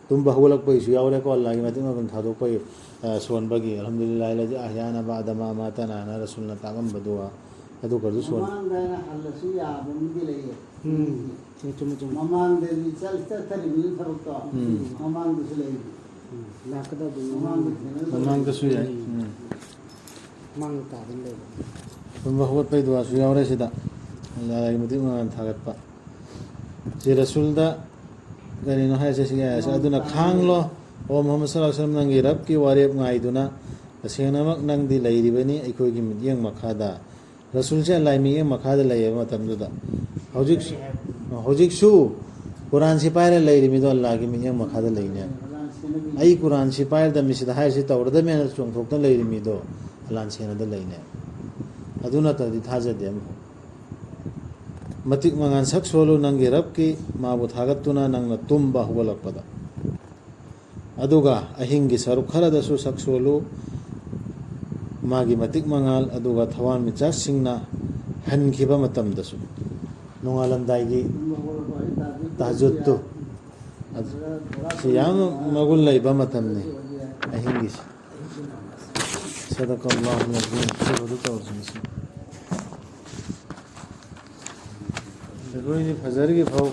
ꯇꯨꯝꯕ ꯍꯧꯒꯠꯂꯛꯄꯒꯤꯁꯨ ꯌꯥꯎꯔꯦꯀꯣ, ꯑꯜꯂꯥꯒꯤ ꯃꯇꯦꯡ ꯃꯉꯥꯜ ꯊꯥꯗꯣꯛꯄꯒꯤ, ꯑ, ꯁꯣꯟꯕꯒꯤ, "ꯑꯜꯍꯝꯗꯨꯂꯤꯜꯂꯥꯍꯤ ꯂꯖꯤ ꯑꯍꯌꯥꯅ ꯕꯥꯗ ꯃꯥ ꯑꯃꯥꯇꯅꯥ" ꯍꯥꯏꯅ ꯔꯁꯨꯜꯅ ꯇꯥꯛꯂꯝꯕꯗꯨ, ꯑꯗꯨ ꯈꯔꯁꯨ ꯁꯣꯟ-, ꯃꯃꯥꯡꯗ ꯑꯩꯅ ꯍꯜꯂꯁꯨ ꯌꯥꯕ ꯑꯃꯗꯤ ꯂꯩꯌꯦ꯫ ꯎꯝ꯫ ꯆꯨꯝꯃꯦ, ꯆꯨꯝꯃꯦ, ꯆꯨꯝꯃꯦ꯫ ꯃꯃꯥꯡꯗꯗꯤ ꯆꯠ-, ꯆꯠꯊꯔꯤꯕꯅꯤ ꯊꯕꯛꯇꯣ꯫ ꯎꯝ꯫ ꯃꯃꯥꯡꯗꯁꯨ ꯂꯩꯔꯤ꯫ ꯎꯝ꯫ ꯂꯥꯛꯀꯗꯕꯗꯨ ꯃꯃꯥꯡꯗ ꯊꯦꯡꯅꯔꯁꯨ ꯃꯃꯥꯡꯗꯁꯨ ꯌꯥꯏ꯫ ꯎꯝ꯫ ꯎꯝ꯫ ꯃꯥꯡꯗ ꯇꯥꯗꯅ ꯂꯩꯕ꯫ ꯇꯨꯝꯕ ꯍꯧꯒꯠꯄꯩ ꯗꯨꯋꯥꯁꯨ ꯌꯥꯎꯔꯦ ꯁꯤꯗ꯫ ꯑꯜꯂꯥꯒꯤ ꯃꯇꯦꯡ ꯃꯉꯥꯜ ꯊꯥꯒꯠꯄ꯫ ꯁꯤ ꯔꯁꯨꯜꯗ ꯀꯔꯤꯅꯣ ꯍꯥꯏꯁꯦ, ꯁꯤꯒꯤ ꯑꯥꯌꯠꯁꯦ? "ꯑꯗꯨꯅ ꯈꯥꯡꯂꯣ, ꯑꯣ ꯃꯨꯍꯝꯃꯗ ꯁꯜꯂꯜꯂꯥꯍꯨ ꯑꯂꯩꯍꯤ ꯋꯁꯜꯂꯝ, ꯅꯪꯒꯤ ꯔꯕꯀꯤ ꯋꯥꯔꯦꯞ ꯉꯥꯏꯗꯨꯅ, ꯇꯁꯦꯡꯅꯃꯛ ꯅꯪꯗꯤ ꯂꯩꯔꯤꯕꯅꯤ ꯑꯩꯈꯣꯏꯒꯤ ꯃꯤꯠꯌꯦꯡ ꯃꯈꯥꯗ"꯫ ꯔꯁꯨꯜꯁꯦ ꯑꯜꯂꯥꯍꯒꯤ ꯃꯤꯠꯌꯦꯡ ꯃꯈꯥꯗ ꯂꯩꯌꯦꯕ ꯃꯇꯝꯗꯨꯗ꯫ ꯍꯧꯖꯤꯛ, ꯍꯧꯖꯤꯛꯁꯨ ꯀꯨꯔꯥꯟꯁꯤ ꯄꯥꯏꯔ ꯂꯩꯔꯤꯃꯤꯗꯣ ꯑꯜꯂꯥꯍꯒꯤ ꯃꯤꯠꯌꯦꯡ ꯃꯈꯥꯗ ꯂꯩꯅꯦ꯫ "ꯑꯩ ꯀꯨꯔꯥꯟꯁꯤ ꯄꯥꯏꯔꯗꯕꯅꯤ, ꯁꯤꯗ ꯍꯥꯏꯔꯤꯁꯤ ꯇꯧꯔꯗꯕꯅꯦꯅ ꯆꯣꯡꯊꯣꯛꯇꯅ ꯂꯩꯔꯤꯃꯤꯗꯣ ꯑꯜꯂꯥꯍꯅ ꯁꯦꯟꯅꯗ ꯂꯩꯅꯦ꯫ ꯑꯗꯨ ꯅꯠꯇ꯭ꯔꯗꯤ ꯊꯥꯖꯗꯦ ꯑꯃꯐꯥꯎ꯫ ꯃꯇꯤꯛ ꯃꯉꯥꯜ ꯁꯛ ꯁꯣꯜꯂꯨ ꯅꯪꯒꯤ ꯔꯕꯀꯤ, ꯃꯥꯕꯨ ꯊꯥꯒꯠꯇꯨꯅ ꯅꯪꯅ ꯇꯨꯝꯕ ꯍꯧꯒꯠꯂꯛꯄꯗ꯫ ꯑꯗꯨꯒ ꯑꯍꯤꯡꯒꯤ ꯁꯔꯨꯛ ꯈꯔꯗꯁꯨ ꯁꯛ ꯁꯣꯜꯂꯨ, ꯃꯥꯒꯤ ꯃꯇꯤꯛ ꯃꯉꯥꯜ, ꯑꯗꯨꯒ ꯊꯋꯥꯟꯃꯤꯆꯥꯛꯁꯤꯡꯅ ꯍꯟꯈꯤꯕ ꯃꯇꯝꯗꯁꯨ꯫ ꯅꯣꯡꯉꯥꯜꯂꯝꯗꯥꯏꯒꯤ ꯇꯍꯖꯨꯠꯇꯨ, ꯑꯗꯨ, ꯁꯤ ꯌꯥꯝ ꯃꯒꯨꯟ ꯂꯩꯕ ꯃꯇꯝꯅꯤ, ꯑꯍꯤꯡꯒꯤꯁꯤ꯫ ꯁꯗꯀꯜꯂꯥꯍꯨꯜ ꯑꯖꯤꯝ꯫ ꯑꯗꯨ ꯇꯧꯔꯁꯤ ꯉꯁꯤ꯫ ꯑꯩꯈꯣꯏꯗꯤ ꯐꯖꯔꯒꯤ ꯐꯥꯎ